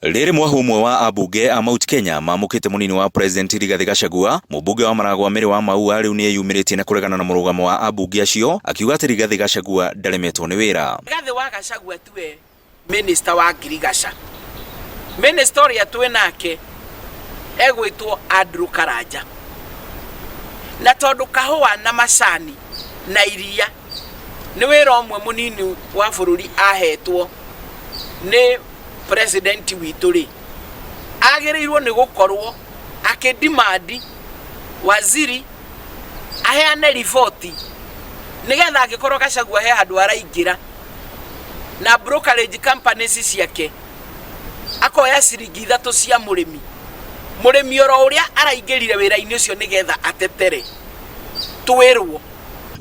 Rĩrĩ mwahu ũmwe wa ambunge a Mount Kenya mamũkĩte mũnini wa President Rigathĩ Gachagua, mũmbunge wa Maragwa Mary wa Maua rĩu nĩeyumĩrĩtie na kũregana na mũrũgamo wa ambunge acio akiuga atĩ Rigathĩ Gachagua ndaremetwo nĩ wĩra. Rigathĩ wa Gachagua tiwe minister wa ngirigaca. Minister ũrĩa twĩ nake egwĩtwo Andrew Karanja. Na tondũ kahũa na macani na iria nĩ wĩra ũmwe mũnini wa bũrũri ahetwo nĩ president witũ rĩ, agĩrĩirwo nĩ gũkorwo akĩ demand waziri aheane riboti nĩgetha angĩkorwo Gachagua he handũ araingĩra na brokerage companies ciake akoya ciringi 3 cia mũrĩmi, mũrĩmi oro ũrĩa araingĩrire wĩra-inĩ ũcio nĩgetha atetere twĩrwo.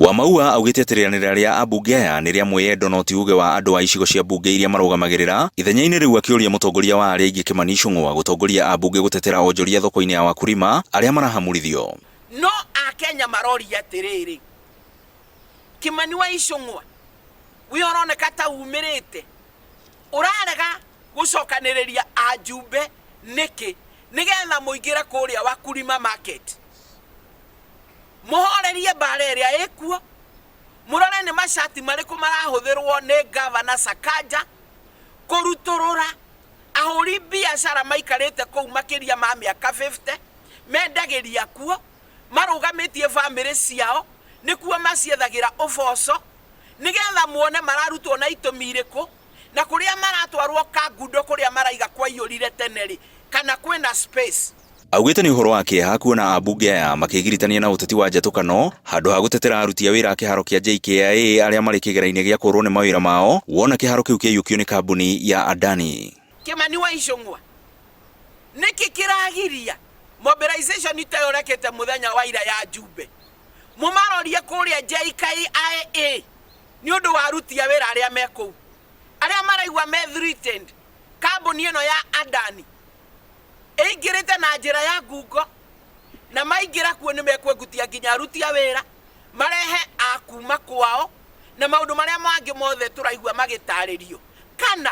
Wamaua augĩte atĩ rĩanĩrĩra rĩa ambunge aya nĩ rĩa mwĩyendo no ti uge wa andũ a icigo cia mbunge iria marũgamagĩrĩra. Ithenya-inĩ rĩu akĩũria mũtongoria wa arĩa aingĩ Kimani Ichung'wa gũtongoria ambunge gũtetera onjoria thoko-inĩ ya Wakulima arĩa marahamurithio. No Akenya maroria atĩrĩrĩ, Kimani wa Ichung'wa we ũroneka ta umĩrĩte, ũrarega gũcokanĩrĩria ajumbe nĩkĩ nĩgetha mũingĩre kũrĩa Wakulima market, mũhorerie mbara ĩrĩa ĩkuo, mũrore nĩ macati marĩkũ marahũthĩrwo nĩ Gavana Sakaja kũrutũrũra ahũri biacara maikarĩte kũu makĩria ma mĩaka 50, mendagĩria kuo, marũgamĩtie bamĩrĩ ciao, nĩkuo maciethagĩra ũboco, nĩgetha muone mararutwo na itũmi irĩkũ, na kũrĩa maratwarwo Kangundo kũrĩa maraiga kwaiyũrire tene rĩ, kana kwĩna space. Augĩte nĩ ũhoro wa kĩeha kuona ambunge aya makĩgiritania na ũteti wa njatũkano handũ ha gũtetera aruti a wĩra a kĩharo kĩa JKIA arĩa marĩ kĩgera-inĩ gĩa kũrwo nĩ mawĩra mao wona kĩharo kĩu kĩaiyũkio nĩ kambuni ya Adani. Kimani wa Ichung'wa, nĩkĩ kĩragiria mobilization ta ĩyo ũrekĩte mũthenya wa ira ya Njumbe? Mũmarorie kũrĩa JKIA nĩ ũndũ wa aruti a wĩra arĩa me kũu, arĩa maraigua me threatened. Kambuni ĩno ya Adani ĩingĩrĩte na njĩra ya ngungo, na maingĩra kuo nĩ mekwengutia nginya aruti a wĩra marehe a kuma kwao na maũndũ marĩa mangĩ mothe tũraigua magĩtarĩrio. Kana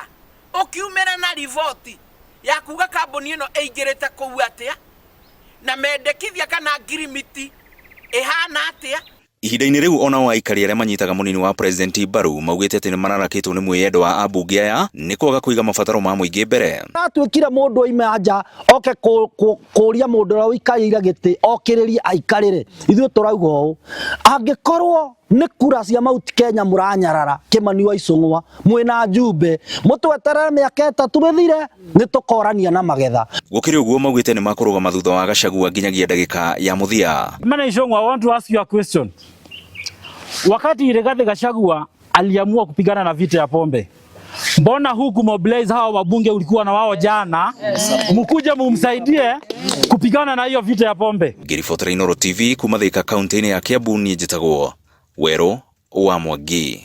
ũkiumĩre na riboti ya kuga kambuni ĩno ĩingĩrĩte kũu atĩa, na mendekithia kana ngirimiti ĩhana atĩa. Ihinda-inĩ rĩu onao aikari arĩa manyitaga mũnini wa President mbaru maugĩte atĩ nĩ mararakĩtwo nĩ mwĩyendo wa ambunge aya nĩ kwaga kũiga mabataro ma mũingĩ mbere. Atuĩkire mũndũ oime nja oke kũria mũndũ ũrĩa ũikarĩire gĩtĩ okĩrĩrie aikarĩre. Ithuĩ tũrauga ũũ, angĩkorwo nĩ kura cia Mount Kenya mũranyarara Kimani wa Ichung'wa mwĩna Njumbe, mũtweterere mĩaka 3 mĩthire nĩ tũkorania na magetha. Gũkĩrĩ ũguo maugĩte nĩ makũrũgama thutha wa Gachagua nginyagia ndagĩka ya mũthia. Kimani Ichung'wa, I want to ask you a question. Wakati Rigathi Gachagua aliamua kupigana na vita ya pombe, mbona huku mobilize hawa wabunge ulikuwa na wao jana, mkuje mumsaidie kupigana na hiyo vita ya pombe? Ngĩribotera Inooro TV kuma Thika kaunti-inĩ ya Kiambu, niĩ njĩtagwo Werũ wa Mwangi.